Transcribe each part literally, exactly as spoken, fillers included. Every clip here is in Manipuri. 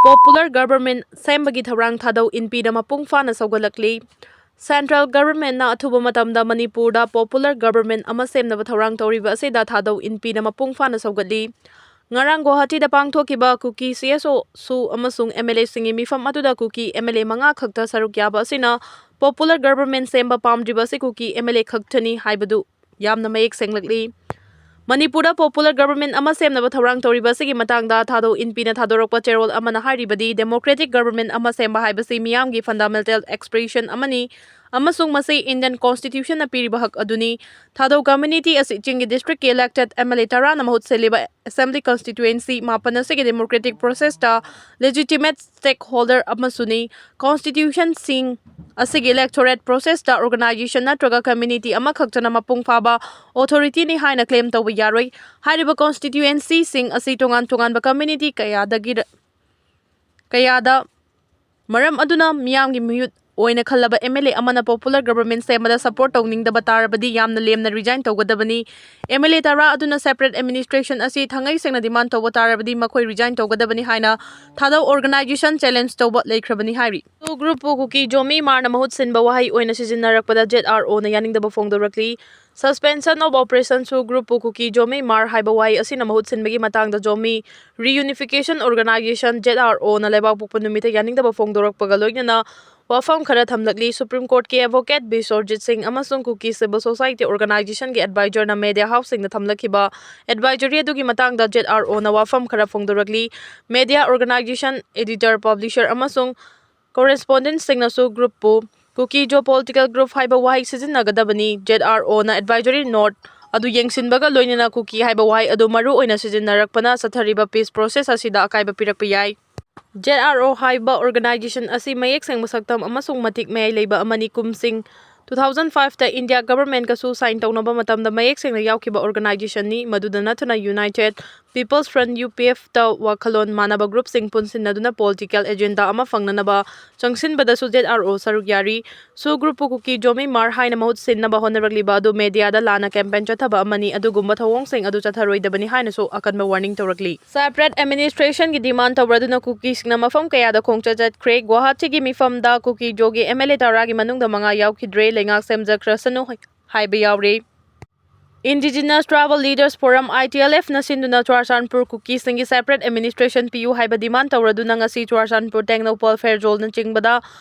Popular Government ꯁꯦꯝꯕꯒꯤ ꯊꯧꯔꯥꯡ ꯊꯥꯗꯧ ꯏꯟꯄꯤꯅ ꯃꯄꯨꯡ ꯐꯥꯅ ꯁꯧꯒꯠꯂꯛꯂꯤ꯫ Central Government ꯅ ꯑꯊꯨꯕ ꯃꯇꯝꯗ ꯃꯅꯤꯄꯨꯔꯗ Popular Government ꯑꯃ ꯁꯦꯝꯅꯕ ꯊꯧꯔꯥꯡ ꯇꯧꯔꯤꯕ ꯑꯁꯤꯗ ꯊꯥꯗꯧ ꯏꯟꯄꯤꯅ ꯃꯄꯨꯡ ꯐꯥꯅ ꯁꯧꯒꯠꯂꯤ꯫ ꯉꯔꯥꯡ ꯒꯨꯋꯥꯍꯥꯇꯤꯗ ꯄꯥꯡꯊꯣꯛꯈꯤꯕ ꯀꯨꯀꯤ C S O ꯁꯨ ꯑꯃꯁꯨꯡ M L A ꯁꯤꯡꯒꯤ ꯃꯤꯐꯝ ꯑꯗꯨꯗ ꯀꯨꯀꯤ M L A ꯃꯉꯥ ꯈꯛꯇ ꯁꯔꯨꯛ ꯌꯥꯕ ꯑꯁꯤꯅ Popular Government ꯁꯦꯝꯕ ꯄꯥꯝꯗ꯭ꯔꯤꯕ ꯑꯁꯤ ꯀꯨꯀꯤ M L A ꯈꯛꯇꯅꯤ ꯍꯥꯏꯕꯗꯨ ꯌꯥꯝꯅ ꯃꯌꯦꯛ ꯁꯦꯡꯂꯛꯂꯤ꯫ ꯃꯅꯤꯄꯨꯔꯗ Popular Government ꯑꯃ ꯁꯦꯝꯅꯕ ꯊꯧꯔꯥꯡ ꯇꯧꯔꯤꯕ ꯑꯁꯤꯒꯤ ꯃꯇꯥꯡꯗ ꯊꯥꯗꯧ ꯏꯟꯄꯤꯅ ꯊꯥꯗꯣꯔꯛꯄ ꯆꯦꯔꯣꯜ ꯑꯃꯅ ꯍꯥꯏꯔꯤꯕꯗꯤ, Democratic Government ꯑꯃ ꯁꯦꯝꯕ ꯍꯥꯏꯕꯁꯤ ꯃꯤꯌꯥꯝꯒꯤ fundamental expression ꯑꯃꯅꯤ ꯑꯃꯁꯨꯡ ꯃꯁꯤ Indian Constitution ꯅ ꯄꯤꯔꯤꯕ ꯍꯛ ꯑꯗꯨꯅꯤ꯫ ꯊꯥꯗꯧ community ꯑꯁꯤ ꯆꯤꯡꯒꯤ district ꯀꯤ elected M L A ꯇꯔꯥꯅ ꯃꯍꯨꯠ ꯁꯤꯜꯂꯤꯕ Assembly Constituency ꯃꯥꯄꯟ ꯑꯁꯤꯒꯤ democratic process ꯇ legitimate stakeholder ꯑꯃꯁꯨꯅꯤ꯫ Constitution ꯁꯤꯡ ꯑꯁꯤꯒꯤ electorate process ꯇ organization ꯅꯠꯇ꯭ꯔꯒ community ꯑꯃꯈꯛꯇꯅ ꯃꯄꯨꯡ ꯐꯥꯕ authority ꯅꯤ ꯍꯥꯏꯅ claim ꯇꯧꯕ ꯌꯥꯔꯣꯏ꯫ ꯍꯥꯏꯔꯤꯕ constituency ꯁꯤꯡ ꯑꯁꯤ ꯇꯣꯉꯥꯟ ꯇꯣꯉꯥꯟꯕ community ꯀꯌꯥꯗꯒꯤ, ꯀꯌꯥꯗ ꯃꯔꯝ ꯑꯗꯨꯅ ꯃꯤꯌꯥꯝꯒꯤ ꯃꯤꯍꯨꯠ ꯑꯣꯏꯅ ꯈꯜꯂꯕ M L A ꯑꯃꯅ Popular Government ꯁꯦꯝꯕꯗ support ꯇꯧꯅꯤꯡꯗꯕ ꯇꯥꯔꯕꯗꯤ ꯌꯥꯝꯅ ꯂꯦꯝꯅ resign ꯇꯧꯒꯗꯕꯅꯤ꯫ M L A ꯇꯔꯥ ꯑꯗꯨꯅ separate administration ꯑꯁꯤ ꯊꯥꯡꯉꯩ ꯁꯦꯡꯅ demand ꯇꯧꯕ ꯇꯥꯔꯕꯗꯤ ꯃꯈꯣꯏ resign ꯇꯧꯒꯗꯕꯅꯤ ꯍꯥꯏꯅ ꯊꯥꯗꯧ organization challenge ꯇꯧꯕ ꯂꯩꯈ꯭ꯔꯕꯅꯤ ꯍꯥꯏꯔꯤ꯫ SoO group ꯄꯨ ꯀꯨꯀꯤ ꯖꯣꯃꯤ ꯃꯥꯔꯅ ꯃꯍꯨꯠ ꯁꯤꯟꯕ ꯋꯥꯍꯩ ꯑꯣꯏꯅ ꯁꯤꯖꯤꯟꯅꯔꯛꯄꯗ Z R O ꯅ ꯌꯥꯅꯤꯡꯗꯕ ꯐꯣꯡꯗꯣꯔꯛꯂꯤ꯫ Suspension of Operation SoO group ꯄꯨ ꯀꯨꯀꯤ ꯖꯣꯃꯤ ꯃꯥꯔ ꯍꯥꯏꯕ ꯋꯥꯍꯩ ꯑꯁꯤꯅ ꯃꯍꯨꯠ ꯁꯤꯟꯕꯒꯤ ꯃꯇꯥꯡꯗ Zomi Reunification Organization, Z R O ꯅ ꯂꯩꯕꯥꯛꯄꯣꯛꯄ ꯅꯨꯃꯤꯠꯇ ꯌꯥꯅꯤꯡꯗꯕ ꯐꯣꯡꯗꯣꯔꯛꯄꯒ ꯂꯣꯏꯅꯅ ꯋꯥꯐꯝ ꯈꯔ ꯊꯝꯂꯛꯂꯤ꯫ Supreme Court ꯀꯤ advocate ꯕꯤꯁ꯭ꯋꯔꯖꯤꯠ ꯁꯤꯡ ꯑꯃꯁꯨꯡ ꯀꯨꯀꯤ civil society organization ꯒꯤ advisor ꯅ media house ꯁꯤꯡꯗ ꯊꯝꯂꯛꯈꯤꯕ advisory ꯑꯗꯨꯒꯤ ꯃꯇꯥꯡꯗ Z R O ꯅ ꯋꯥꯐꯝ ꯈꯔ ꯐꯣꯡꯗꯣꯔꯛꯂꯤ꯫ Media organization, editor, publisher ꯑꯃꯁꯨꯡ correspondent ꯁꯤꯡꯅꯁꯨ group ꯄꯨ ꯀꯨꯀꯤ ꯖꯣ political group ꯍꯥꯏꯕ ꯋꯥꯍꯩ ꯁꯤꯖꯤꯟꯅꯒꯗꯕꯅꯤ꯫ Z R O ꯅ advisory note ꯑꯗꯨ ꯌꯦꯡꯁꯤꯟꯕꯒ ꯂꯣꯏꯅꯅ ꯀꯨꯀꯤ ꯍꯥꯏꯕ ꯋꯥꯍꯩ ꯑꯗꯨ ꯃꯔꯨ ꯑꯣꯏꯅ ꯁꯤꯖꯤꯟꯅꯔꯛꯄꯅ ꯆꯠꯊꯔꯤꯕ peace process ꯑꯁꯤꯗ ꯑꯀꯥꯏꯕ ꯄꯤꯔꯛꯄ ꯌꯥꯏ꯫ Z R O ꯍꯥꯏꯕ organization ꯑꯁꯤ ꯃꯌꯦꯛ ꯁꯦꯡꯕ ꯁꯛꯇꯝ ꯑꯃꯁꯨꯡ ꯃꯇꯤꯛ ꯃꯌꯥꯏ ꯂꯩꯕ ꯑꯃꯅꯤ꯫ ꯀꯨꯝꯁꯤꯡ two thousand five ꯇ India government ꯀꯁꯨ sign ꯇꯧꯅꯕ ꯃꯇꯝꯗ ꯃꯌꯦꯛ ꯁꯦꯡꯅ ꯌꯥꯎꯈꯤꯕ organization ꯅꯤ꯫ ꯃꯗꯨꯗ ꯅꯠꯇꯅ United People's Front, U P F ꯇ ꯋꯥꯈꯜꯂꯣꯟ ꯃꯥꯟꯅꯕ groupꯁꯤꯡ ꯄꯨꯟꯁꯤꯟꯅꯗꯨꯅ political agenda ꯑꯃ ꯐꯪꯅꯅꯕ ꯆꯪꯁꯤꯟꯕꯗꯁꯨ Z R O ꯁꯔꯨꯛ ꯌꯥꯔꯤ꯫ SoO groupꯄꯨ ꯀꯨꯀꯤ ꯖꯣꯃꯤ ꯃꯥꯔ ꯍꯥꯏꯅ ꯃꯍꯨꯠ ꯁꯤꯟꯅꯕ ꯍꯣꯠꯅꯔꯛꯂꯤꯕ ꯑꯗꯨ mediaꯗ ꯂꯥꯟꯅ campaign ꯆꯠꯊꯕ ꯑꯃꯅꯤ꯫ ꯑꯗꯨꯒꯨꯝꯕ ꯊꯧꯑꯣꯡꯁꯤꯡ ꯑꯗꯨ ꯆꯠꯊꯔꯣꯏꯗꯕꯅꯤ ꯍꯥꯏꯅꯁꯨ ꯑꯀꯟꯕ warning ꯇꯧꯔꯛꯂꯤ꯫ Separate administrationꯒꯤ demand ꯇꯧꯔꯗꯨꯅ ꯀꯨꯀꯤꯁꯤꯡꯅ ꯃꯐꯝ ꯀꯌꯥꯗ ꯈꯣꯡꯆꯠ ꯆꯠꯈ꯭ꯔꯦ꯫ ꯒꯨꯋꯥꯍꯥꯇꯤꯒꯤ ꯃꯤꯐꯝꯗ ꯀꯨꯀꯤ ꯖꯣꯒꯤ M L A ꯇꯔꯥꯒꯤ ꯃꯅꯨꯡꯗ ꯃꯉꯥ ꯌꯥꯎꯈꯤꯗ꯭ꯔꯦ, ꯂꯩꯉꯥꯛ ꯁꯦꯝꯖꯈ꯭ꯔꯁꯅꯨ ꯍꯥꯏꯕ ꯌꯥꯎꯔꯦ꯫ Indigenous Tribal Leaders Forum, I T L F ꯅ ꯁꯤꯟꯗꯨꯅ ꯆꯨꯔꯥꯆꯥꯟꯄꯨꯔ ꯀꯨꯀꯤꯁꯤꯡꯒꯤ separate administration ꯄꯤꯌꯨ ꯍꯥꯏꯕ demand ꯇꯧꯔꯗꯨꯅ ꯉꯁꯤ ꯆꯨꯔꯥꯆꯥꯟꯄꯨꯔ, ꯇꯦꯡꯅꯧꯄꯜ, ꯐꯦꯔꯖꯣꯜꯅꯆꯤꯡꯕꯗ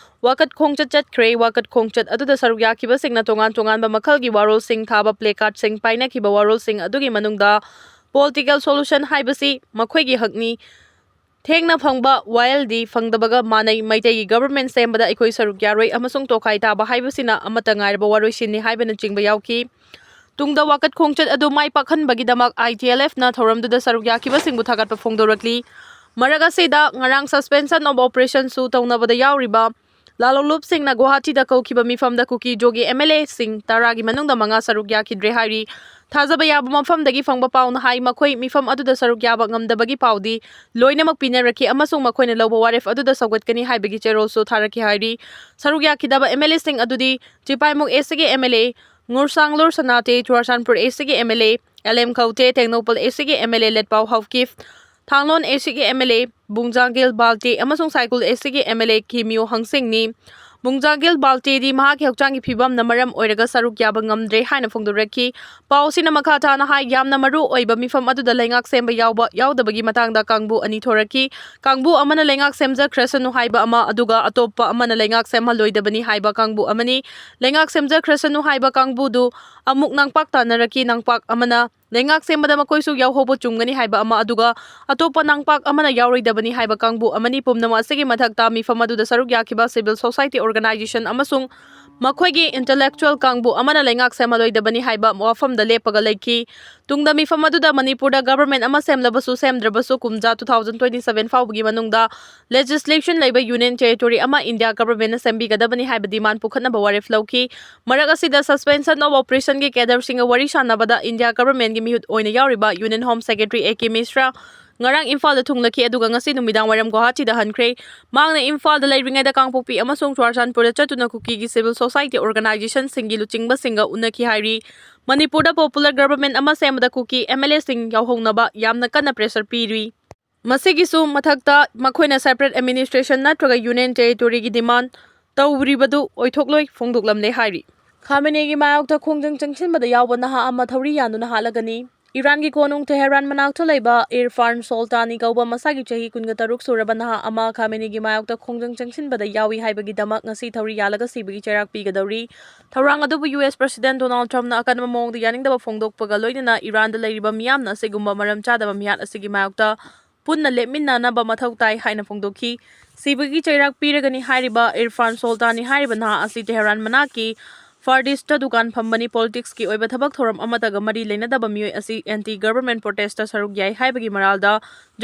walkout ꯈꯣꯡꯆꯠ ꯆꯠꯈ꯭ꯔꯦ꯫ Walkout ꯈꯣꯡꯆꯠ ꯑꯗꯨꯗ ꯁꯔꯨꯛ ꯌꯥꯈꯤꯕꯁꯤꯡꯅ ꯇꯣꯉꯥꯟ ꯇꯣꯉꯥꯟꯕ ꯃꯈꯜꯒꯤ ꯋꯥꯔꯣꯜꯁꯤꯡ ꯊꯥꯕ, placardꯁꯤꯡ ꯄꯥꯏꯅꯈꯤꯕ꯫ ꯋꯥꯔꯣꯜꯁꯤꯡ ꯑꯗꯨꯒꯤ ꯃꯅꯨꯡꯗ political solution ꯍꯥꯏꯕꯁꯤ ꯃꯈꯣꯏꯒꯤ ꯍꯛꯅꯤ, ꯊꯦꯡꯅ ꯐꯪꯕ ꯋꯥꯌꯦꯜꯗꯤ ꯐꯪꯗꯕꯒ ꯃꯥꯟꯅꯩ, ꯃꯩꯇꯩꯒꯤ government ꯁꯦꯝꯕꯗ ꯑꯩꯈꯣꯏ ꯁꯔꯨꯛ ꯌꯥꯔꯣꯏ ꯑꯃꯁꯨꯡ ꯇꯣꯈꯥꯏ ꯇꯥꯕ ꯍꯥꯏꯕꯁꯤꯅ ꯑꯃꯠꯇ ꯉꯥꯏꯔꯕ ꯋꯥꯔꯣꯏꯁꯤꯟꯅꯤ ꯍꯥꯏꯕꯅꯆꯤꯡꯕ ꯌꯥꯎꯈꯤ꯫ ꯇꯨꯡꯗ walkout ꯈꯣꯡꯆꯠ ꯑꯗꯨ ꯃꯥꯏ ꯄꯥꯛꯍꯟꯕꯒꯤꯗꯃꯛ I T L F ꯅ ꯊꯧꯔꯝꯗꯨꯗ ꯁꯔꯨꯛ ꯌꯥꯈꯤꯕꯁꯤꯡꯕꯨ ꯊꯥꯒꯠꯄ ꯐꯣꯡꯗꯣꯔꯛꯂꯤ꯫ ꯃꯔꯛ ꯑꯁꯤꯗ ꯉꯔꯥꯡ suspension of operation ꯁꯨ ꯇꯧꯅꯕꯗ ꯌꯥꯎꯔꯤꯕ ꯂꯥꯂꯣꯡꯂꯨꯞꯁꯤꯡꯅ ꯒꯨꯋꯥꯍꯥꯇꯤꯗ ꯀꯧꯈꯤꯕ ꯃꯤꯐꯝꯗ ꯀꯨꯀꯤ ꯖꯣꯒꯤ M L A ꯁꯤꯡ ꯇꯔꯥꯒꯤ ꯃꯅꯨꯡꯗ ꯃꯉꯥ ꯁꯔꯨꯛ ꯌꯥꯈꯤꯗ꯭ꯔꯦ ꯍꯥꯏꯔꯤ꯫ ꯊꯥꯖꯕ ꯌꯥꯕ ꯃꯐꯝꯗꯒꯤ ꯐꯪꯕ ꯄꯥꯎꯅ ꯍꯥꯏ, ꯃꯈꯣꯏ ꯃꯤꯐꯝ ꯑꯗꯨꯗ ꯁꯔꯨꯛ ꯌꯥꯕ ꯉꯝꯗꯕꯒꯤ ꯄꯥꯎꯗꯤ ꯂꯣꯏꯅꯃꯛ ꯄꯤꯅꯔꯛꯈꯤ ꯑꯃꯁꯨꯡ ꯃꯈꯣꯏꯅ ꯂꯧꯕ ꯋꯥꯔꯦꯞ ꯑꯗꯨꯗ ꯁꯧꯒꯠꯀꯅꯤ ꯍꯥꯏꯕꯒꯤ ꯆꯦꯔꯣꯜꯁꯨ ꯊꯥꯔꯛꯈꯤ ꯍꯥꯏꯔꯤ꯫ ꯁꯔꯨꯛ ꯌꯥꯈꯤꯗꯕ M L A ꯁꯤꯡ ꯑꯗꯨꯗꯤ ꯆꯤꯄꯥꯏꯃꯨꯛ A C ꯒꯤ M L A Ngursanglur Sanate, Churachandpur A C ꯒꯤ M L A L M Khaute, Tengnoupal A C ꯒꯤ M L A Letpao Haokip, Thanlon A C ꯒꯤ M L A ꯕꯨꯡꯖꯥꯒꯤꯜ ꯕꯥꯜꯇꯦ ꯑꯃꯁꯨꯡ ꯁꯥꯏꯀꯨꯜ A C ꯒꯤ M L A ꯈꯤꯃꯤꯌꯣ ꯍꯪꯁꯤꯡꯅꯤ꯫ ꯕꯨꯡꯖꯥꯒꯤꯜ ꯕꯥꯜꯇꯦꯗꯤ ꯃꯍꯥꯛꯀꯤ ꯍꯛꯆꯥꯡꯒꯤ ꯐꯤꯕꯝꯅ ꯃꯔꯝ ꯑꯣꯏꯔꯒ ꯁꯔꯨꯛ ꯌꯥꯕ ꯉꯝꯗ꯭ꯔꯦ ꯍꯥꯏꯅ ꯐꯣꯡꯗꯣꯔꯛꯈꯤ꯫ ꯄꯥꯎ ꯑꯁꯤꯅ ꯃꯈꯥ ꯇꯥꯅ ꯍꯥꯏ, ꯌꯥꯝꯅ ꯃꯔꯨ ꯑꯣꯏꯕ ꯃꯤꯐꯝ ꯑꯗꯨꯗ ꯂꯩꯉꯥꯛ ꯁꯦꯝꯕ ꯌꯥꯎꯕ ꯌꯥꯎꯗꯕꯒꯤ ꯃꯇꯥꯡꯗ ꯀꯥꯡꯕꯨ ꯑꯅꯤ ꯊꯣꯔꯛꯈꯤ꯫ ꯀꯥꯡꯕꯨ ꯑꯃꯅ ꯂꯩꯉꯥꯛ ꯁꯦꯝꯖꯈ꯭ꯔꯁꯅꯨ ꯍꯥꯏꯕ ꯑꯃ, ꯑꯗꯨꯒ ꯑꯇꯣꯞꯄ ꯑꯃꯅ ꯂꯩꯉꯥꯛ ꯁꯦꯝꯍꯜꯂꯣꯏꯗꯕꯅꯤ ꯍꯥꯏꯕ ꯀꯥꯡꯕꯨ ꯑꯃꯅꯤ꯫ ꯂꯩꯉꯥꯛ ꯁꯦꯝꯖꯈ꯭ꯔꯁꯅꯨ ꯍꯥꯏꯕ ꯀꯥꯡꯕꯨꯗꯨ ꯑꯃꯨꯛ ꯅꯥꯡꯄꯥꯛ ꯇꯥꯅꯔꯛꯈꯤ꯫ ꯅꯥꯡꯄꯥꯛ ꯑꯃꯅ ꯂꯩꯉꯥꯛ ꯁꯦꯝꯕꯗ ꯃꯈꯣꯏꯁꯨ ꯌꯥꯎꯍꯧꯕ ꯆꯨꯝꯒꯅꯤ ꯍꯥꯏꯕ ꯑꯃ, ꯑꯗꯨꯒ ꯑꯇꯣꯞꯄ ꯅꯥꯡꯄꯥꯛ ꯑꯃꯅ ꯌꯥꯎꯔꯣꯏꯗꯕꯅꯤ ꯍꯥꯏꯕ ꯀꯥꯡꯕꯨ ꯑꯃꯅꯤ꯫ ꯄꯨꯝꯅꯃꯛ ꯑꯁꯤꯒꯤ ꯃꯊꯛꯇ ꯃꯤꯐꯝ ꯑꯗꯨꯗ ꯁꯔꯨꯛ ꯌꯥꯈꯤꯕ civil society organization ꯑꯃꯁꯨꯡ ꯃꯈꯣꯏꯒꯤ intellectual ꯀꯥꯡꯕꯨ ꯑꯃꯅ ꯂꯩꯉꯥꯛ ꯁꯦꯝꯍꯜꯂꯣꯏꯗꯕꯅꯤ ꯍꯥꯏꯕ ꯋꯥꯐꯝꯗ ꯂꯦꯞꯄꯒ ꯂꯩꯈꯤ꯫ ꯇꯨꯡꯗ ꯃꯤꯐꯝ ꯑꯗꯨꯗ ꯃꯅꯤꯄꯨꯔꯗ government ꯑꯃ ꯁꯦꯝꯂꯕꯁꯨ ꯁꯦꯝꯗ꯭ꯔꯕꯁꯨ ꯀꯨꯝꯖꯥ two thousand twenty seven ꯐꯥꯎꯕꯒꯤ ꯃꯅꯨꯡꯗ legislation ꯂꯩꯕ union territory ꯑꯃ India government ꯅ ꯁꯦꯝꯕꯤꯒꯗꯕꯅꯤ ꯍꯥꯏꯕ demand ꯄꯨꯈꯠꯅꯕ ꯋꯥꯔꯦꯞ ꯂꯧꯈꯤ꯫ ꯃꯔꯛ ꯑꯁꯤꯗ suspension of operation ꯒꯤ cadre ꯁꯤꯡꯒ ꯋꯥꯔꯤ ꯁꯥꯟꯅꯕꯗ India government ꯃꯤꯍꯨꯠ ꯑꯣꯏꯅ ꯌꯥꯎꯔꯤꯕ Union Home Secretary A K Mishra ꯉꯔꯥꯡ ꯏꯝꯐꯥꯜꯗ ꯊꯨꯡꯂꯈꯤ, ꯑꯗꯨꯒ ꯉꯁꯤ ꯅꯨꯃꯤꯗꯥꯡ ꯋꯥꯏꯔꯝ ꯒꯨꯋꯥꯍꯥꯇꯤꯗ ꯍꯟꯈ꯭ꯔꯦ꯫ ꯃꯍꯥꯛꯅ ꯏꯝꯐꯥꯜꯗ ꯂꯩꯔꯤꯉꯩꯗ ꯀꯥꯡꯄꯣꯛꯄꯤ ꯑꯃꯁꯨꯡ ꯆꯨꯔꯥꯆꯥꯟꯄꯨꯔꯗ ꯆꯠꯇꯨꯅ ꯀꯨꯀꯤꯒꯤ civil society organizationꯁꯤꯡꯒꯤ ꯂꯨꯆꯤꯡꯕꯁꯤꯡꯒ ꯎꯅꯈꯤ ꯍꯥꯏꯔꯤ꯫ ꯃꯅꯤꯄꯨꯔꯗ popular government ꯑꯃ ꯁꯦꯝꯕꯗ ꯀꯨꯀꯤ M L Aꯁꯤꯡ ꯌꯥꯎꯍꯧꯅꯕ ꯌꯥꯝꯅ ꯀꯟꯅ pressure ꯄꯤꯔꯤ꯫ ꯃꯁꯤꯒꯤꯁꯨ ꯃꯊꯛꯇ ꯃꯈꯣꯏꯅ separate administration ꯅꯠꯇ꯭ꯔꯒ Union Territoryꯒꯤ demand ꯇꯧꯔꯤꯕꯗꯨ ꯑꯣꯏꯊꯣꯛꯂꯣꯏ ꯐꯣꯡꯗꯣꯛꯂꯝꯂꯦ ꯍꯥꯏꯔꯤ꯫ ꯈꯥꯃꯦꯅꯦꯒꯤ ꯃꯥꯌꯣꯛꯇ ꯈꯣꯡꯖꯪ ꯆꯪꯁꯤꯟꯕꯗ ꯌꯥꯎꯕ ꯅꯍꯥ ꯑꯃ ꯊꯧꯔꯤ ꯌꯥꯟꯗꯨꯅ ꯍꯥꯠꯂꯒꯅꯤ꯫ ꯏꯔꯥꯟꯒꯤ ꯀꯣꯅꯨꯡ ꯇꯦꯍꯔꯥꯟ ꯃꯅꯥꯛꯇ ꯂꯩꯕ ꯏꯔꯐꯥꯟ ꯁꯣꯜꯇꯥꯅꯤ ꯀꯧꯕ ꯃꯁꯥꯒꯤ ꯆꯍꯤ ꯀꯨꯟꯒ ꯇꯔꯨꯛ ꯁꯨꯔꯕ ꯅꯍꯥ ꯑꯃ ꯈꯥꯃꯦꯅꯤꯒꯤ ꯃꯥꯌꯣꯛꯇ ꯈꯣꯡꯖꯪ ꯆꯪꯁꯤꯟꯕꯗ ꯌꯥꯎꯏ ꯍꯥꯏꯕꯒꯤꯗꯃꯛ ꯉꯁꯤ ꯊꯧꯔꯤ ꯌꯥꯜꯂꯒ ꯁꯤꯕꯒꯤ ꯆꯩꯔꯥꯛ ꯄꯤꯒꯗꯧꯔꯤ꯫ ꯊꯧꯔꯥꯡ ꯑꯗꯨꯕꯨ U S President Donald Trumpꯅ ꯑꯀꯟꯕ ꯃꯑꯣꯡꯗ ꯌꯥꯅꯤꯡꯗꯕ ꯐꯣꯡꯗꯣꯛꯄꯒ ꯂꯣꯏꯅꯅ ꯏꯔꯥꯟꯗ ꯂꯩꯔꯤꯕ ꯃꯤꯌꯥꯝꯅ ꯑꯁꯤꯒꯨꯝꯕ ꯃꯔꯝ ꯆꯥꯗꯕ ꯃꯤꯍꯥꯠ ꯑꯁꯤꯒꯤ ꯃꯥꯌꯣꯛꯇ ꯄꯨꯟꯅ ꯂꯦꯞꯃꯤꯟꯅꯅꯕ ꯃꯊꯧ ꯇꯥꯏ ꯍꯥꯏꯅ ꯐꯣꯡꯗꯣꯛꯈꯤ꯫ ꯁꯤꯕꯒꯤ ꯆꯩꯔꯥꯛ ꯄꯤꯔꯒꯅꯤ ꯍꯥꯏꯔꯤꯕ ꯏꯔꯐꯥꯟ ꯁꯣꯜꯇꯥꯅꯤ ꯍꯥꯏꯔꯤꯕ ꯅꯍꯥ ꯑꯁꯤ ꯇꯦꯍꯔꯥꯟ ꯃꯅꯥꯛꯀꯤ ꯐꯥꯔ ꯏꯁꯇ ꯗꯨꯀꯥꯟ ꯐꯝꯕꯅꯤ꯫ Politicsꯀꯤ ꯑꯣꯏꯕ ꯊꯕꯛ ꯊꯧꯔꯝ ꯑꯃꯠꯇꯒ ꯃꯔꯤ ꯂꯩꯅꯗꯕ ꯃꯤꯑꯣꯏ ꯑꯁꯤ anti government protestꯇ ꯁꯔꯨꯛ ꯌꯥꯏ ꯍꯥꯏꯕꯒꯤ ꯃꯔꯥꯜꯗ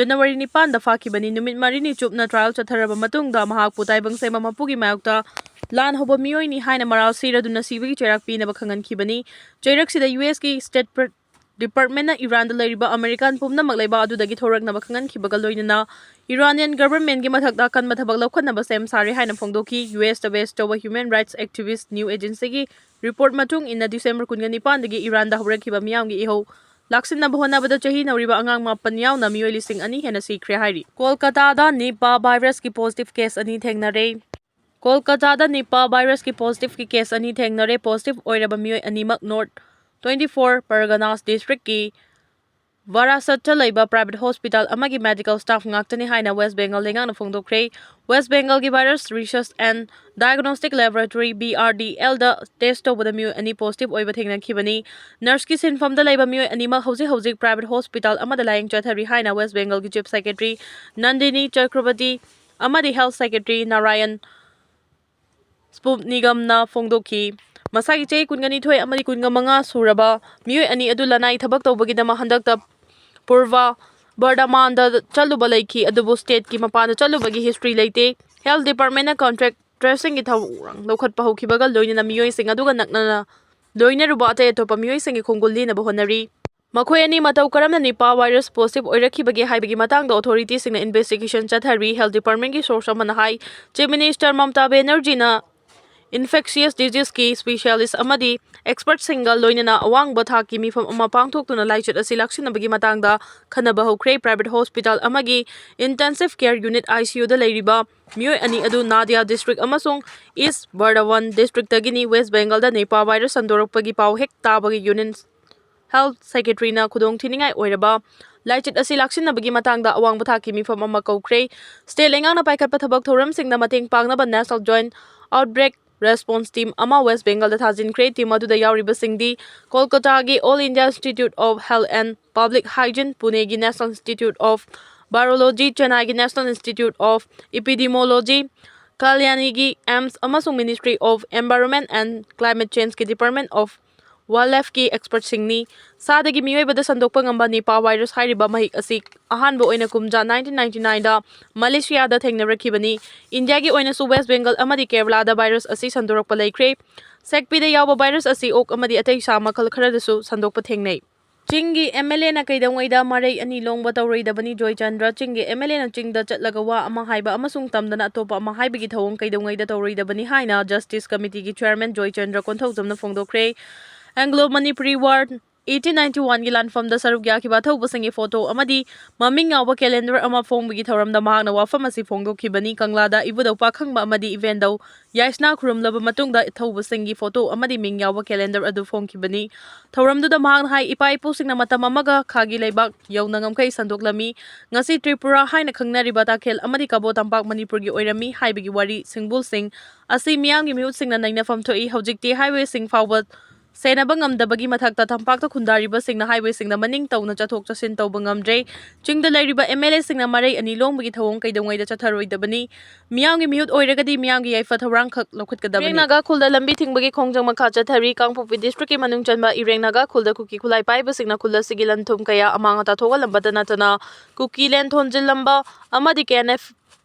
January ꯅꯤꯄꯥꯟꯗ ꯐꯥꯈꯤꯕꯅꯤ꯫ ꯅꯨꯃꯤꯠ ꯃꯔꯤꯅꯤ ꯆꯨꯞꯅ trial ꯆꯠꯊꯔꯕ ꯃꯇꯨꯡꯗ ꯃꯍꯥꯛꯄꯨ ꯇꯥꯏꯕꯪ ꯁꯦꯝꯕ ꯃꯄꯨꯒꯤ ꯃꯥꯌꯣꯛꯇ ꯂꯥꯟ ꯍꯧꯕ ꯃꯤꯑꯣꯏꯅꯤ ꯍꯥꯏꯅ ꯃꯔꯥꯜ ꯁꯤꯔꯗꯨꯅ ꯁꯤꯕꯒꯤ ꯆꯩꯔꯥꯛ ꯄꯤꯅꯕ ꯈꯪꯍꯟꯈꯤꯕꯅꯤ꯫ ꯆꯩꯔꯛꯁꯤꯗ U Sꯀꯤ State Departmentꯅ ꯏꯔꯥꯟꯗ ꯂꯩꯔꯤꯕ American ꯄꯨꯝꯅꯃꯛ ꯂꯩꯕꯥꯛ ꯑꯗꯨꯗꯒꯤ ꯊꯣꯔꯛꯅꯕ ꯈꯪꯍꯟꯈꯤꯕꯒ ꯂꯣꯏꯅꯅ Iranian governmentꯀꯤ ꯃꯊꯛꯇ ꯑꯀꯟꯕ ꯊꯕꯛ ꯂꯧꯈꯠꯅꯕ ꯁꯦꯝ ꯁꯥꯔꯦ ꯍꯥꯏꯅ ꯐꯣꯡꯗꯣꯛꯈꯤ꯫ U Sꯇ base ꯇꯧꯕ human rights activist New Agencyꯒꯤ report ꯃꯇꯨꯡ ꯏꯟꯅ December ꯀꯨꯟꯒ ꯅꯤꯄꯥꯟꯗꯒꯤ ꯏꯔꯥꯟꯗ ꯍꯧꯔꯛꯈꯤꯕ ꯃꯤꯌꯥꯝꯒꯤ ꯏꯍꯧ ꯂꯥꯛꯁꯤꯟꯅꯕ ꯍꯣꯠꯅꯕꯗ ꯆꯍꯤ ꯅꯧꯔꯤꯕ ꯑꯉꯥꯡ ꯃꯥꯄꯟ ꯌꯥꯎꯅ ꯃꯤꯑꯣꯏ ꯂꯤꯁꯤꯡ ꯑꯅꯤ ꯍꯦꯟꯅ ꯁꯤꯈ꯭ꯔꯦ ꯍꯥꯏꯔꯤ꯫ ꯀꯣꯜꯀꯇꯥꯗ Nipah virusꯀꯤ positive case ꯑꯅꯤ ꯊꯦꯡꯅꯔꯦ꯫ ꯀꯣꯜꯀꯇꯥꯗ Nipah virusꯀꯤ positiveꯀꯤ case ꯑꯅꯤ ꯊꯦꯡꯅꯔꯦ꯫ Positive ꯑꯣꯏꯔꯕ ꯃꯤꯑꯣꯏ ꯑꯅꯤꯃꯛ North twenty four Parganas districtꯀꯤ ꯕꯥꯔꯥꯁꯠꯇ ꯂꯩꯕ private hospital ꯑꯃꯒꯤ medical staff ꯉꯥꯛꯇꯅꯤ ꯍꯥꯏꯅ West Bengal ꯂꯩꯉꯥꯛꯅ ꯐꯣꯡꯗꯣꯛꯈ꯭ꯔꯦ꯫ West Bengalꯒꯤ Virus Research and Diagnostic Laboratory, BRDLꯗ test ꯇꯧꯕꯗ ꯃꯤꯑꯣꯏ ꯑꯅꯤ positive ꯑꯣꯏꯕ ꯊꯦꯡꯅꯈꯤꯕꯅꯤ꯫ Nurseꯀꯤ ꯁꯤꯟꯐꯝꯗ ꯂꯩꯕ ꯃꯤꯑꯣꯏ ꯑꯅꯤꯃꯛ ꯍꯧꯖꯤꯛ ꯍꯧꯖꯤꯛ private hospital ꯑꯃꯗ ꯂꯥꯌꯦꯡ ꯆꯠꯊꯔꯤ ꯍꯥꯏꯅ West Bengalꯒꯤ Chief Secretary Nandini Chakrabarty ꯑꯃꯗꯤ Health Secretary Narayan Sputnigamꯅ ꯐꯣꯡꯗꯣꯛꯈꯤ꯫ ꯃꯁꯥꯒꯤ ꯆꯍꯤ ꯀꯨꯟꯒ ꯅꯤꯊꯣꯏ ꯑꯃꯗꯤ ꯀꯨꯟꯒ ꯃꯉꯥ ꯁꯨꯔꯕ ꯃꯤꯑꯣꯏ ꯑꯅꯤ ꯑꯗꯨ ꯂꯅꯥꯏ ꯊꯕꯛ ꯇꯧꯕꯒꯤꯗꯃꯛ ꯍꯟꯗꯛꯇ ꯄꯨꯔꯕ ꯕꯔꯗꯃꯥꯟꯗ ꯆꯠꯂꯨꯕ ꯂꯩꯈꯤ, ꯑꯗꯨꯕꯨ stateꯀꯤ ꯃꯄꯥꯟꯗ ꯆꯠꯂꯨꯕꯒꯤ history ꯂꯩꯇꯦ꯫ Health Departmentꯅ contact traceingꯒꯤ ꯊꯧꯔꯥꯡ ꯂꯧꯈꯠꯄ ꯍꯧꯈꯤꯕꯒ ꯂꯣꯏꯅꯅ ꯃꯤꯑꯣꯏꯁꯤꯡ ꯑꯗꯨꯒ ꯅꯛꯅꯅ ꯂꯣꯏꯅꯔꯨꯕ ꯑꯇꯩ ꯑꯇꯣꯞꯄ ꯃꯤꯑꯣꯏꯁꯤꯡꯒꯤ ꯈꯣꯡꯒꯨꯜ ꯂꯦꯟꯅꯕ ꯍꯣꯠꯅꯔꯤ꯫ ꯃꯈꯣꯏ ꯑꯅꯤ ꯃꯇꯧ ꯀꯔꯝꯅ Nipah virus positive ꯑꯣꯏꯔꯛꯈꯤꯕꯒꯦ ꯍꯥꯏꯕꯒꯤ ꯃꯇꯥꯡꯗ authority ꯁꯤꯡꯅ investigation ꯆꯠꯊꯔꯤ꯫ Health department ꯀꯤ source ꯑꯃꯅ ꯍꯥꯏ, Chief Minister Mamata Banerjee ꯅ infectious disease ꯀꯤ specialist ꯑꯃꯗꯤ expert ꯁꯤꯡꯒ ꯂꯣꯏꯅꯅ ꯑꯋꯥꯡꯕ ꯊꯥꯛꯀꯤ ꯃꯤꯐꯝ ꯑꯃ ꯄꯥꯡꯊꯣꯛꯇꯨꯅ ꯂꯥꯏꯆꯠ ꯑꯁꯤ ꯂꯥꯛꯁꯤꯟꯅꯕꯒꯤ ꯃꯇꯥꯡꯗ ꯈꯟꯅꯕ ꯍꯧꯈ꯭ꯔꯦ꯫ Private hospital ꯑꯃꯒꯤ intensive care unit, I C U ꯗ ꯂꯩꯔꯤꯕ ꯃꯤꯑꯣꯏ ꯑꯅꯤ ꯑꯗꯨ Nadia district ꯑꯃꯁꯨꯡ East Burdwan district ꯇꯒꯤꯅꯤ꯫ West Bengal ꯗ Nipah virus ꯁꯟꯗꯣꯔꯛꯄꯒꯤ ꯄꯥꯎ ꯍꯦꯛ ꯇꯥꯕꯒ Union Health Secretary ꯅ ꯈꯨꯗꯣꯡꯊꯤꯅꯤꯡꯉꯥꯏ ꯑꯣꯏꯔꯕ ꯂꯥꯏꯆꯠ ꯑꯁꯤ ꯂꯥꯛꯁꯤꯟꯅꯕꯒꯤ ꯃꯇꯥꯡꯗ ꯑꯋꯥꯡꯕ ꯊꯥꯛꯀꯤ ꯃꯤꯐꯝ ꯑꯃ ꯀꯧꯈ꯭ꯔꯦ꯫ State ꯂꯩꯉꯥꯛꯅ ꯄꯥꯏꯈꯠꯄ ꯊꯕꯛ ꯊꯧꯔꯝꯁꯤꯡꯗ ꯃꯇꯦꯡ ꯄꯥꯡꯅꯕ National Joint Outbreak Response Team ꯑꯃ West Bengal ꯗ ꯊꯥꯖꯤꯟꯈ꯭ꯔꯦ꯫ Team ꯑꯗꯨꯗ ꯌꯥꯎꯔꯤꯕꯁꯤꯡꯗꯤ ꯀꯣꯜꯀꯇꯥꯒꯤ All India Institute of Health and Public Hygiene, ꯄꯨꯅꯦꯒꯤ National Institute of Virology, ꯆꯦꯟꯅꯥꯏꯒꯤ National Institute of Epidemiology, ꯀꯥꯂꯤꯌꯥꯅꯤꯒꯤ AIIMS ꯑꯃꯁꯨꯡ Ministry of Environment and Climate Change ꯀꯤ Department of Wildlife ꯀꯤ expert ꯁꯤꯡꯅꯤ꯫ ꯁꯥꯗꯒꯤ ꯃꯤꯑꯣꯏꯕꯗ ꯁꯟꯗꯣꯛꯄ ꯉꯝꯕ Nipah virus ꯍꯥꯏꯔꯤꯕ ꯃꯍꯤꯛ ꯑꯁꯤ ꯑꯍꯥꯟꯕ ꯑꯣꯏꯅ ꯀꯨꯝꯖꯥ nineteen ninety nine ꯗ ꯃꯂꯦꯁꯤꯌꯥꯗ ꯊꯦꯡꯅꯔꯛꯈꯤꯕꯅꯤ꯫ ꯏꯟꯗꯤꯌꯥꯒꯤ ꯑꯣꯏꯅꯁꯨ West Bengal ꯑꯃꯗꯤ ꯀꯦꯔꯂꯥꯗ virus ꯑꯁꯤ ꯁꯟꯗꯣꯔꯛꯄ ꯂꯩꯈ꯭ꯔꯦ꯫ ꯁꯦꯛꯄꯤꯗ ꯌꯥꯎꯕ virus ꯑꯁꯤ ꯑꯣꯛ ꯑꯃꯗꯤ ꯑꯇꯩ ꯁꯥ ꯃꯈꯜ ꯈꯔꯗꯁꯨ ꯁꯟꯗꯣꯛꯄ ꯊꯦꯡꯅꯩ꯫ ꯆꯤꯡꯒꯤ MLA ꯅ ꯀꯩꯗꯧꯉꯩꯗ ꯃꯔꯩ ꯑꯅꯤ ꯂꯣꯡꯕ ꯇꯧꯔꯣꯏꯗꯕꯅꯤ? ꯖꯣꯏꯆꯟꯗ꯭ꯔ꯫ ꯆꯤꯡꯒꯤ MLA ꯅ ꯆꯤꯡꯗ ꯆꯠꯂꯒ ꯋꯥ ꯑꯃ ꯍꯥꯏꯕ ꯑꯃꯁꯨꯡ ꯇꯝꯗꯅ ꯑꯇꯣꯞꯄ ꯑꯃ ꯍꯥꯏꯕꯒꯤ ꯊꯧꯑꯣꯡ ꯀꯩꯗꯧꯉꯩꯗ ꯇꯧꯔꯣꯏꯗꯕꯅꯤ ꯍꯥꯏꯅ Justice Committee ꯒꯤ Chairman Joychandra ꯀꯣꯟꯊꯧꯖꯝꯅ ꯐꯣꯡꯗꯣꯛꯈ꯭ꯔꯦ꯫ Anglo Manipuri War eighteen ninety one ꯒꯤ ꯂꯥꯟꯐꯝꯗ ꯁꯔꯨꯛ ꯌꯥꯈꯤꯕ ꯑꯊꯧꯕꯁꯤꯡꯒꯤ photo ꯑꯃꯗꯤ ꯃꯃꯤꯡ ꯌꯥꯎꯕ calendar ꯑꯃ ꯐꯣꯡꯕꯒꯤ ꯊꯧꯔꯝꯗ ꯃꯍꯥꯛꯅ ꯋꯥꯐꯝ ꯑꯁꯤ ꯐꯣꯡꯗꯣꯛꯈꯤꯕꯅꯤ꯫ ꯀꯪꯂꯥꯗ ꯏꯕꯨꯙꯧ ꯄꯥꯈꯪꯕ ꯑꯃꯗꯤ ꯏꯕꯦꯟꯙꯧ ꯌꯥꯏꯁꯅꯥ ꯈꯨꯔꯨꯝꯂꯕ ꯃꯇꯨꯡꯗ ꯑꯊꯧꯕꯁꯤꯡꯒꯤ photo ꯑꯃꯗꯤ ꯃꯤꯡ ꯌꯥꯎꯕ calendar ꯑꯗꯨ ꯐꯣꯡꯈꯤꯕꯅꯤ꯫ ꯊꯧꯔꯝꯗꯨꯗ ꯃꯍꯥꯛꯅ ꯍꯥꯏ, ꯏꯄꯥ ꯏꯄꯨꯁꯤꯡꯅ ꯃꯇꯝ ꯑꯃꯒ ꯈꯥꯒꯤ ꯂꯩꯕꯥꯛ ꯌꯧꯅ ꯉꯝꯈꯩ ꯁꯟꯗꯣꯛꯂꯝꯃꯤ꯫ ꯉꯁꯤ ꯇ꯭ꯔꯤꯄꯨꯔꯥ ꯍꯥꯏꯅ ꯈꯪꯅꯔꯤꯕ ꯇꯥꯈꯦꯜ ꯑꯃꯗꯤ ꯀꯕꯣ ꯇꯝꯄꯥꯛ ꯃꯅꯤꯄꯨꯔꯒꯤ ꯑꯣꯏꯔꯝꯃꯤ ꯍꯥꯏꯕꯒꯤ ꯋꯥꯔꯤ ꯁꯤꯡꯕꯨꯜꯁꯤꯡ ꯑꯁꯤ ꯃꯤꯌꯥꯝꯒꯤ ꯃꯤꯍꯨꯠꯁꯤꯡꯅ ꯅꯩꯅꯐꯝ ꯊꯣꯛꯏ꯫ ꯍꯧꯖꯤꯛꯇꯤ highway ꯁꯤꯡ ꯐꯥꯎꯕ ꯁꯦꯟꯅꯕ ꯉꯝꯗꯕꯒꯤ ꯃꯊꯛꯇ ꯇꯝꯄꯥꯛꯇ ꯈꯨꯟꯗꯥꯔꯤꯕꯁꯤꯡꯅ highway ꯁꯤꯡꯅ ꯃꯅꯤꯡ ꯇꯧꯅ ꯆꯠꯊꯣꯛ ꯆꯠꯁꯤꯟ ꯇꯧꯕ ꯉꯝꯗ꯭ꯔꯦ꯫ ꯆꯤꯡꯗ ꯂꯩꯔꯤꯕ MLA ꯁꯤꯡꯅ ꯃꯔꯩ ꯑꯅꯤ ꯂꯣꯡꯕꯒꯤ ꯊꯧꯑꯣꯡ ꯀꯩꯗꯧꯉꯩꯗ ꯆꯠꯊꯔꯣꯏꯗꯕꯅꯤ꯫ ꯃꯤꯌꯥꯝꯒꯤ ꯃꯤꯍꯨꯠ ꯑꯣꯏꯔꯒꯗꯤ ꯃꯤꯌꯥꯝꯒꯤ ꯌꯥꯏꯐ ꯊꯧꯔꯥꯡ ꯈꯛ ꯂꯧꯈꯠꯀꯗꯕꯅꯤ꯫ ꯏꯔꯦꯡ ꯅꯥꯒꯥ ꯈꯨꯜꯗ ꯂꯝꯕꯤ ꯊꯤꯡꯕꯒꯤ ꯈꯣꯡꯖꯪ ꯃꯈꯥ ꯆꯠꯊꯔꯤ꯫ ꯀꯥꯡꯄꯣꯛꯄꯤ district ꯀꯤ ꯃꯅꯨꯡ ꯆꯟꯕ ꯏꯔꯦꯡ ꯅꯥꯒꯥ ꯈꯨꯜꯗ ꯀꯨꯀꯤ ꯈꯨꯠꯂꯥꯏ ꯄꯥꯏꯕꯁꯤꯡꯅ ꯈꯨꯜ ꯑꯁꯤꯒꯤ ꯂꯟ ꯊꯨꯝ ꯀꯌꯥ ꯑꯃꯥꯡ ꯑꯇꯥ ꯊꯣꯛꯍꯜꯂꯝꯕꯇ ꯅꯠꯇꯅ ꯀꯨꯀꯤ land ꯊꯣꯟꯖꯤꯜꯂꯝꯕ ꯑꯃꯗꯤ KNF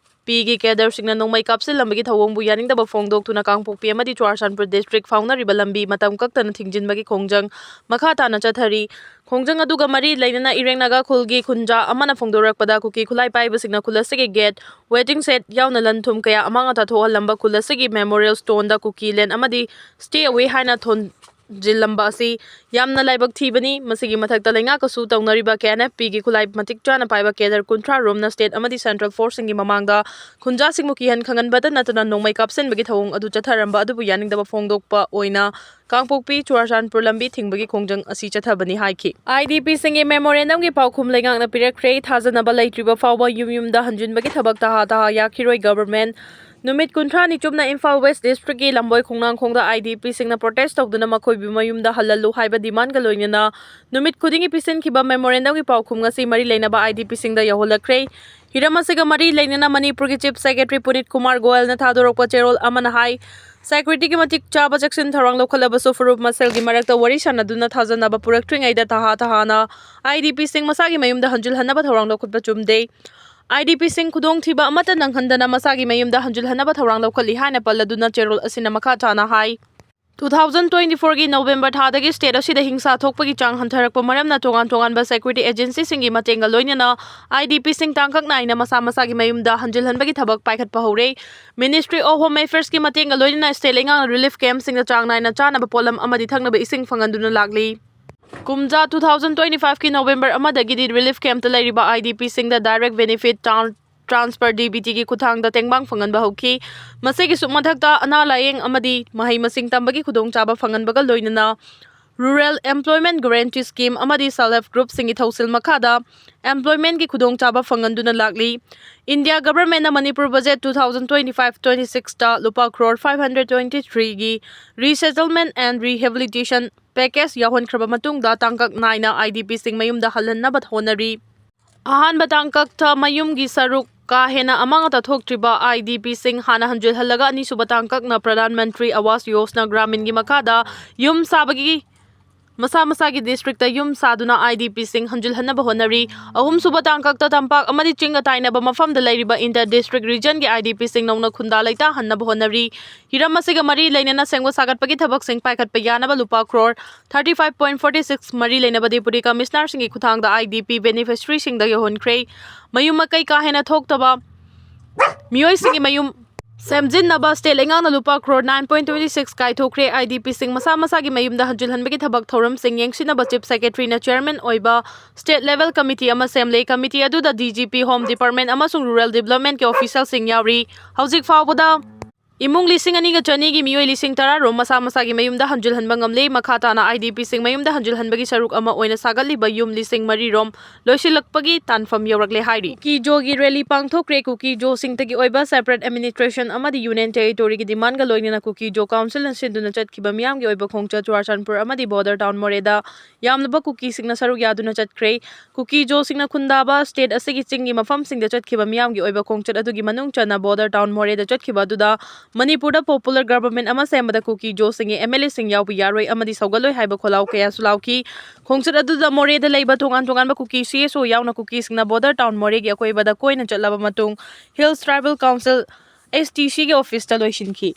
ꯄꯤꯒꯤ cadreꯁꯤꯡꯅ ꯅꯣꯡꯃꯩ ꯀꯥꯞꯁꯤꯜꯂꯝꯕꯒꯤ ꯊꯧꯑꯣꯡꯕꯨ ꯌꯥꯅꯤꯡꯗꯕ ꯐꯣꯡꯗꯣꯛꯇꯨꯅ ꯀꯥꯡꯄꯣꯛꯄꯤ ꯑꯃꯗꯤ ꯆꯨꯔꯥꯆꯥꯟꯄꯨꯔ district ꯐꯥꯎꯅꯔꯤꯕ ꯂꯝꯕꯤ ꯃꯇꯝ ꯀꯛꯇꯅ ꯊꯤꯡꯖꯤꯟꯕꯒꯤ ꯈꯣꯡꯖꯪ ꯃꯈꯥ ꯇꯥꯅ ꯆꯠꯊꯔꯤ꯫ ꯈꯣꯡꯖꯪ ꯑꯗꯨꯒ ꯃꯔꯤ ꯂꯩꯅꯅ ꯏꯔꯦꯡꯅꯒ ꯈꯨꯜꯒꯤ ꯈꯨꯟꯖꯥ ꯑꯃꯅ ꯐꯣꯡꯗꯣꯔꯛꯄꯗ, ꯀꯨꯀꯤ ꯈꯨꯠꯂꯥꯏ ꯄꯥꯏꯕꯁꯤꯡꯅ ꯈꯨꯜ ꯑꯁꯤꯒꯤ gate, waiting shed ꯌꯥꯎꯅ ꯂꯟ ꯊꯨꯝ ꯀꯌꯥ ꯑꯃꯥꯡ ꯑꯇꯥ ꯊꯣꯛꯍꯜꯂꯝꯕ ꯈꯨꯜ ꯑꯁꯤꯒꯤ memorial stoneꯗ ꯀꯨꯀꯤ land ꯑꯃꯗꯤ stay away ꯍꯥꯏꯅ ꯊꯣꯟꯖꯤꯜꯂꯝꯕ ꯑꯁꯤ ꯌꯥꯝꯅ ꯂꯥꯏꯕꯛ ꯊꯤꯕꯅꯤ꯫ ꯃꯁꯤꯒꯤ ꯃꯊꯛꯇ ꯂꯩꯉꯥꯛꯀꯁꯨ ꯇꯧꯅꯔꯤꯕ KNFPꯒꯤ ꯈꯨꯠꯂꯥꯏ ꯃꯇꯤꯛ ꯆꯥꯅ ꯄꯥꯏꯕ cadre ꯀꯨꯟꯊ꯭ꯔꯥ ꯔꯣꯝꯅ state ꯑꯃꯗꯤ central forceꯁꯤꯡꯒꯤ ꯃꯃꯥꯡꯗ ꯈꯨꯟꯖꯥꯁꯤꯡꯕꯨ ꯀꯤꯍꯟ ꯈꯪꯍꯟꯕꯇ ꯅꯠꯇꯅ ꯅꯣꯡꯃꯩ ꯀꯥꯞꯁꯤꯟꯕꯒꯤ ꯊꯧꯑꯣꯡ ꯑꯗꯨ ꯆꯠꯊꯔꯝꯕ ꯑꯗꯨꯕꯨ ꯌꯥꯅꯤꯡꯗꯕ ꯐꯣꯡꯗꯣꯛꯄ ꯑꯣꯏꯅ ꯀꯥꯡꯄꯣꯛꯄꯤ ꯆꯨꯔꯥꯆꯥꯟꯄꯨꯔ ꯂꯝꯕꯤ ꯊꯤꯡꯕꯒꯤ ꯈꯣꯡꯖꯪ ꯑꯁꯤ ꯆꯠꯊꯕꯅꯤ ꯍꯥꯏꯈꯤ꯫ IDPꯁꯤꯡꯒꯤ memorandumꯒꯤ ꯄꯥꯎꯈꯨꯝ ꯂꯩꯉꯥꯛꯅ ꯄꯤꯔꯛꯈ꯭ꯔꯦ꯫ ꯊꯥꯖꯅꯕ ꯂꯩꯇ꯭ꯔꯤꯕ ꯐꯥꯎꯕ ꯌꯨꯝ ꯌꯨꯝꯗ ꯍꯟꯖꯤꯟꯕꯒꯤ ꯊꯕꯛ ꯇꯍꯥ ꯇꯍꯥ ꯌꯥꯈꯤꯔꯣꯏ꯫ Government ꯅꯨꯃꯤꯠ ꯀꯨꯟꯊ꯭ꯔꯥꯅꯤ ꯆꯨꯞꯅ ꯏꯝꯐꯥꯜ West districtꯀꯤ ꯂꯝꯕꯣꯏ ꯈꯣꯡꯅꯥꯡꯈꯣꯡꯗ IDPꯁꯤꯡꯅ protest ꯇꯧꯗꯨꯅ ꯃꯈꯣꯏꯕꯨ ꯃꯌꯨꯝꯗ ꯍꯜꯍꯜꯂꯨ ꯍꯥꯏꯕ demandꯒ ꯂꯣꯏꯅꯅ ꯅꯨꯃꯤꯠ ꯈꯨꯗꯤꯡꯒꯤ ꯄꯤꯁꯤꯟꯈꯤꯕ memorandumꯒꯤ ꯄꯥꯎꯈꯨꯝ ꯉꯁꯤ ꯃꯔꯤ ꯂꯩꯅꯕ IDPꯁꯤꯡꯗ ꯌꯧꯍꯜꯂꯛꯈ꯭ꯔꯦ꯫ ꯍꯤꯔꯝ ꯑꯁꯤꯒ ꯃꯔꯤ ꯂꯩꯅꯅ ꯃꯅꯤꯄꯨꯔꯒꯤ Chief Secretary ꯄꯨꯅꯤꯠ ꯀꯨꯃꯥꯔ ꯒꯣꯌꯜꯅ ꯊꯥꯗꯣꯔꯛꯄ ꯆꯦꯔꯣꯜ ꯑꯃꯅ ꯍꯥꯏ, securityꯒꯤ ꯃꯇꯤꯛ ꯆꯥꯕ ꯆꯦꯛꯁꯤꯟ ꯊꯧꯔꯥꯡ ꯂꯧꯈꯠꯂꯕꯁꯨ ꯐꯨꯔꯨꯞ ꯃꯁꯦꯜꯒꯤ ꯃꯔꯛꯇ ꯋꯥꯔꯤ ꯁꯥꯟꯅꯗꯨꯅ ꯊꯥꯖꯅꯕ ꯄꯨꯔꯛꯇ꯭ꯔꯤꯉꯩꯗ ꯇꯍꯥ ꯇꯍꯥꯅ IDPꯁꯤꯡ ꯃꯁꯥꯒꯤ ꯃꯌꯨꯝꯗ ꯍꯟꯖꯤꯜꯍꯟꯅꯕ ꯊꯧꯔꯥꯡ ꯂꯧꯈꯠꯄ ꯆꯨꯝꯗꯦ꯫ IDPꯁꯤꯡ ꯈꯨꯗꯣꯡꯊꯤꯕ ꯑꯃꯠꯇ ꯅꯪꯍꯟꯗꯅ ꯃꯁꯥꯒꯤ ꯃꯌꯨꯝꯗ ꯍꯟꯖꯤꯜꯍꯟꯅꯕ ꯊꯧꯔꯥꯡ ꯂꯧꯈꯠꯂꯤ ꯍꯥꯏꯅ ꯄꯜꯂꯗꯨꯅ ꯆꯦꯔꯣꯜ ꯑꯁꯤꯅ ꯃꯈꯥ ꯇꯥꯅ ꯍꯥꯏ, two thousand twenty fourꯒꯤ November ꯊꯥꯗꯒꯤ state ꯑꯁꯤꯗ ꯍꯤꯡꯁꯥ ꯊꯣꯛꯄꯒꯤ ꯆꯥꯡ ꯍꯟꯊꯔꯛꯄ ꯃꯔꯝꯅ ꯇꯣꯉꯥꯟ ꯇꯣꯉꯥꯟꯕ security agencyꯁꯤꯡꯒꯤ ꯃꯇꯦꯡꯒ ꯂꯣꯏꯅꯅ IDPꯁꯤꯡ ꯇꯥꯡꯀꯛ ꯅꯥꯏꯅ ꯃꯁꯥ ꯃꯁꯥꯒꯤ ꯃꯌꯨꯝꯗ ꯍꯟꯖꯤꯜꯍꯟꯕꯒꯤ ꯊꯕꯛ ꯄꯥꯏꯈꯠꯄ ꯍꯧꯔꯦ꯫ Ministry of Home Affairsꯀꯤ ꯃꯇꯦꯡꯒ ꯂꯣꯏꯅꯅ state ꯂꯩꯉꯥꯛꯅ relief campꯁꯤꯡꯗ ꯆꯥꯡ ꯅꯥꯏꯅ ꯆꯥꯅꯕ ꯄꯣꯠꯂꯝ ꯑꯃꯗꯤ ꯊꯛꯅꯕ ꯏꯁꯤꯡ ꯐꯪꯍꯟꯗꯨꯅ ꯂꯥꯛꯂꯤ꯫ ꯀꯨꯝꯖꯥ two thousand twenty fiveꯀꯤ November ꯑꯃꯗꯒꯤꯗꯤ relief campꯇ ꯂꯩꯔꯤꯕ IDPꯁꯤꯡꯗ direct benefit tran-, transfer DBTꯒꯤ ꯈꯨꯠꯊꯥꯡꯗ ꯇꯦꯡꯕꯥꯡ ꯐꯪꯍꯟꯕ ꯍꯧꯈꯤ꯫ ꯃꯁꯤꯒꯤꯁꯨ ꯃꯊꯛꯇ ꯑꯅꯥ ꯂꯥꯌꯦꯡ ꯑꯃꯗꯤ ꯃꯍꯩ ꯃꯁꯤꯡ ꯇꯝꯕꯒꯤ ꯈꯨꯗꯣꯡꯆꯥꯕ ꯐꯪꯍꯟꯕꯒ ꯂꯣꯏꯅꯅ Rural Employment Guarantee Scheme ꯑꯃꯗꯤ Self Help Groupꯁꯤꯡꯒꯤ ꯊꯧꯁꯤꯜ ꯃꯈꯥꯗ employmentꯀꯤ ꯈꯨꯗꯣꯡꯆꯥꯕ ꯐꯪꯍꯟꯗꯨꯅ ꯂꯥꯛꯂꯤ꯫ India Governmentꯅ Manipur budget two thousand twenty five twenty sixꯇ ꯂꯨꯄꯥ crore five hundred twenty threeꯒꯤ resettlement and rehabilitation package ꯌꯥꯎꯍꯟꯈ꯭ꯔꯕ ꯃꯇꯨꯡꯗ ꯇꯥꯡꯀꯛ ꯅꯥꯏꯅ IDPꯁꯤꯡ ꯃꯌꯨꯝꯗ ꯍꯜꯍꯟꯅꯕ ꯍꯣꯠꯅꯔꯤ꯫ ꯑꯍꯥꯟꯕ ꯇꯥꯡꯀꯛꯇ ꯃꯌꯨꯝꯒꯤ ꯁꯔꯨꯛ ꯀꯥ ꯍꯦꯟꯅ ꯑꯃꯥꯡ ꯑꯇꯥ ꯊꯣꯛꯇ꯭ꯔꯤꯕ IDPꯁꯤꯡ ꯍꯥꯟꯅ ꯍꯟꯖꯤꯜꯍꯜꯂꯒ ꯑꯅꯤꯁꯨꯕ ꯇꯥꯡꯀꯛꯅ Pradhan Mantri Awas Yojana Graminꯒꯤ ꯃꯈꯥꯗ ꯌꯨꯝ ꯁꯥꯕꯒꯤ ꯃꯁꯥ ꯃꯁꯥꯒꯤ ꯗꯤꯁꯇ꯭ꯔꯤꯛꯇ ꯌꯨꯝ ꯁꯥꯗꯨꯅ IDPꯁꯤꯡ ꯍꯟꯖꯤꯜꯍꯟꯅꯕ ꯍꯣꯠꯅꯔꯤ꯫ ꯑꯍꯨꯝꯁꯨꯕ ꯇꯥꯡꯀꯛꯇ ꯇꯝꯄꯥꯛ ꯑꯃꯗꯤ ꯆꯤꯡꯒ ꯇꯥꯏꯅꯕ ꯃꯐꯝꯗ ꯂꯩꯔꯤꯕ inter district regionꯒꯤ IDPꯁꯤꯡ ꯅꯧꯅ ꯈꯨꯟꯗꯥ ꯂꯩꯇꯥꯍꯟꯅꯕ ꯍꯣꯠꯅꯔꯤ꯫ ꯍꯤꯔꯝ ꯑꯁꯤꯒ ꯃꯔꯤ ꯂꯩꯅꯅ ꯁꯦꯝꯒꯠ ꯁꯥꯒꯠꯄꯒꯤ ꯊꯕꯛꯁꯤꯡ ꯄꯥꯏꯈꯠꯄ ꯌꯥꯅꯕ ꯂꯨꯄꯥ crore thirty five point forty six ꯃꯔꯤ ꯂꯩꯅꯕ Deputy Commissionerꯁꯤꯡꯒꯤ ꯈꯨꯠꯊꯥꯡꯗ IDP beneficiaryꯁꯤꯡꯗ ꯌꯧꯍꯟꯈ꯭ꯔꯦ꯫ ꯃꯌꯨꯝ ꯃꯀꯩ ꯀꯥ ꯍꯦꯟꯅ ꯊꯣꯛꯇꯕ ꯃꯤꯑꯣꯏꯁꯤꯡꯒꯤ ꯃꯌꯨꯝ ꯁꯦꯝꯖꯤꯟꯅꯕ state ꯂꯩꯉꯥꯛꯅ ꯂꯨꯄꯥ crore nine point twenty six ꯀꯥꯏꯊꯣꯛꯈ꯭ꯔꯦ꯫ IDPꯁꯤꯡ ꯃꯁꯥ ꯃꯁꯥꯒꯤ ꯃꯌꯨꯝꯗ ꯍꯟꯖꯤꯜꯍꯟꯕꯒꯤ ꯊꯕꯛ ꯊꯧꯔꯝꯁꯤꯡ ꯌꯦꯡꯁꯤꯟꯅꯕ Chief Secretaryꯅ chairman ꯑꯣꯏꯕ state level committee ꯑꯃ ꯁꯦꯝꯂꯦ꯫ Committee ꯑꯗꯨꯗ DGP, Home Department ꯑꯃꯁꯨꯡ Rural Developmentꯀꯤ officialꯁꯤꯡ ꯌꯥꯎꯔꯤ꯫ ꯍꯧꯖꯤꯛ ꯐꯥꯎꯕꯗ ꯏꯃꯨꯡ ꯂꯤꯁꯤꯡ ꯑꯅꯤꯒ ꯆꯅꯤꯒꯤ ꯃꯤꯑꯣꯏ ꯂꯤꯁꯤꯡ ꯇꯔꯥ ꯔꯣꯝ ꯃꯁꯥ ꯃꯁꯥꯒꯤ ꯃꯌꯨꯝꯗ ꯍꯟꯖꯤꯜꯍꯟꯕ ꯉꯝꯂꯦ꯫ ꯃꯈꯥ ꯇꯥꯅ IDPꯁꯤꯡ ꯃꯌꯨꯝꯗ ꯍꯟꯖꯤꯜꯍꯟꯕꯒꯤ ꯁꯔꯨꯛ ꯑꯃ ꯑꯣꯏꯅ ꯁꯥꯒꯠꯂꯤꯕ ꯌꯨꯝ ꯂꯤꯁꯤꯡ ꯃꯔꯤ ꯔꯣꯝ ꯂꯣꯏꯁꯤꯜꯂꯛꯄꯒꯤ ꯇꯥꯟꯐꯝ ꯌꯧꯔꯛꯂꯦ ꯍꯥꯏꯔꯤ꯫ ꯀꯨꯀꯤ ꯖꯣꯒꯤ rally ꯄꯥꯡꯊꯣꯛꯈ꯭ꯔꯦ꯫ ꯀꯨꯀꯤ ꯖꯣꯁꯤꯡꯇꯒꯤ ꯑꯣꯏꯕ separate administration ꯑꯃꯗꯤ Union Territoryꯒꯤ demandꯒ ꯂꯣꯏꯅꯅ ꯀꯨꯀꯤ ꯖꯣ councilꯅ ꯁꯤꯟꯗꯨꯅ ꯆꯠꯈꯤꯕ ꯃꯤꯌꯥꯝꯒꯤ ꯑꯣꯏꯕ ꯈꯣꯡꯆꯠ ꯆꯨꯔꯥꯆꯥꯟꯄꯨꯔ ꯑꯃꯗꯤ border town ꯃꯣꯔꯦꯗ ꯌꯥꯝꯂꯕ ꯀꯨꯀꯤꯁꯤꯡꯅ ꯁꯔꯨꯛ ꯌꯥꯗꯨꯅ ꯆꯠꯈ꯭ꯔꯦ꯫ ꯀꯨꯀꯤ ꯖꯣꯁꯤꯡꯅ ꯈꯨꯟꯗꯥꯕ state ꯑꯁꯤꯒꯤ ꯆꯤꯡꯒꯤ ꯃꯐꯝꯁꯤꯡꯗ ꯆꯠꯈꯤꯕ ꯃꯤꯌꯥꯝꯒꯤ ꯑꯣꯏꯕ ꯈꯣꯡꯆꯠ ꯑꯗꯨꯒꯤ ꯃꯅꯨꯡ ꯆꯟꯅ border town ꯃꯣꯔꯦꯗ ꯆꯠꯈꯤꯕ ꯑꯗꯨꯗ ꯃꯅꯤꯄꯨꯔꯗ popular government ꯑꯃ ꯁꯦꯝꯕꯗ ꯀꯨꯀꯤ ꯖꯣꯁꯤꯡꯒꯤ MLAꯁꯤꯡ ꯌꯥꯎꯕ ꯌꯥꯔꯣꯏ ꯑꯃꯗꯤ ꯁꯧꯒꯠꯂꯣꯏ ꯍꯥꯏꯕ ꯈꯣꯜꯂꯥꯎ ꯀꯌꯥꯁꯨ ꯂꯥꯎꯈꯤ꯫ ꯈꯣꯡꯆꯠ ꯑꯗꯨꯗ ꯃꯣꯔꯦꯗ ꯂꯩꯕ ꯇꯣꯉꯥꯟ ꯇꯣꯉꯥꯟꯕ ꯀꯨꯀꯤ CSO ꯌꯥꯎꯅ ꯀꯨꯀꯤꯁꯤꯡꯅ border town ꯃꯣꯔꯦꯒꯤ ꯑꯀꯣꯏꯕꯗ ꯀꯣꯏꯅ ꯆꯠꯂꯕ ꯃꯇꯨꯡ Hills Tribal Council, HTCꯒꯤ officeꯇ ꯂꯣꯏꯁꯤꯟꯈꯤ꯫